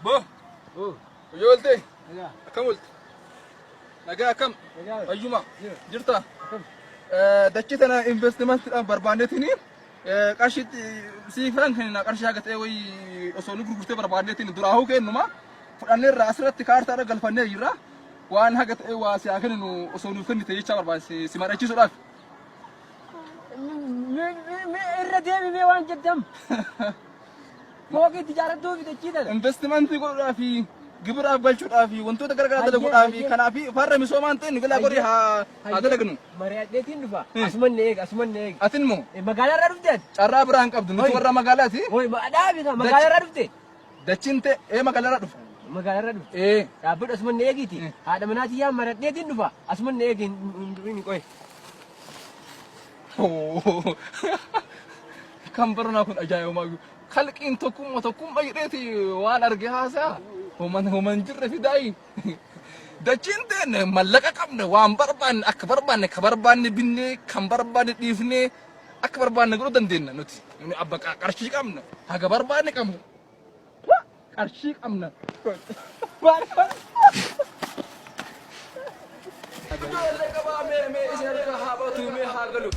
Bo, Oh, guyyaa ooltee? nagaa. Akkam oolte? Nagaa akkam? Nagaa. Fayyuma? Jira. Jirta? Akkam? Dachii tana investimantiidhaan barbaanneetiin qarshii siifan kenna qarshii haga ta'e wayii osoo nu gurgurtee barbaanneetiin duraahuu kennuma fudhanneerra asirratti kaartaadha galfannee jirra waan haga ta'e waa si haa kenninu osoo nuuf kennite jechaa barbaade si mari'achiisuudhaaf. Irra deebimee waan jettam. Fooqii itti ijaarrattuu fi dachii tana. Investimentii godhuudhaa fi gibiraaf galchuudhaa fi wantoota garagaraa dalaguudhaa fi kanaaf farra misoomaan ta'e nu galaa godhi haa haa dalagnu. Mari'adheetiin dhufa. Asuman na eega asuman na eega. Atin moo Magaalaa irraa dhufte ati? carraa biraa hin qabdu nuti Hoi. warra magaalaati. Hoi dhaabi kaa magaalaa irraa dhufte? Dachiin ta'e ee magaalaa irraa dhufa. Magaalaa irraa dhufte. Ee. Dhaabbadhu asuman na eegiiti. Haadha manaatii yaa maradheetiin dhufa. Asuman na eegi hin hin qoy. Kan baranaa kun ajaa'ibumaa. Kalqiin tokkummaa tokkummaa jedheeti waan arge haasaa. Homan homan jirre fidaayi. Dachiin teenne mallaqa qabna waan barbaanne akka barbaanne ka barbaanne binnee kan barbaanne dhiifnee akka barbaanne godhuu dandeenya nuti. Nuni abba qarshii qabna haga barbaanne qabna. Qarshii qabna. Ijoollee qabaa mee mee isin harka haa batu mee haa galu.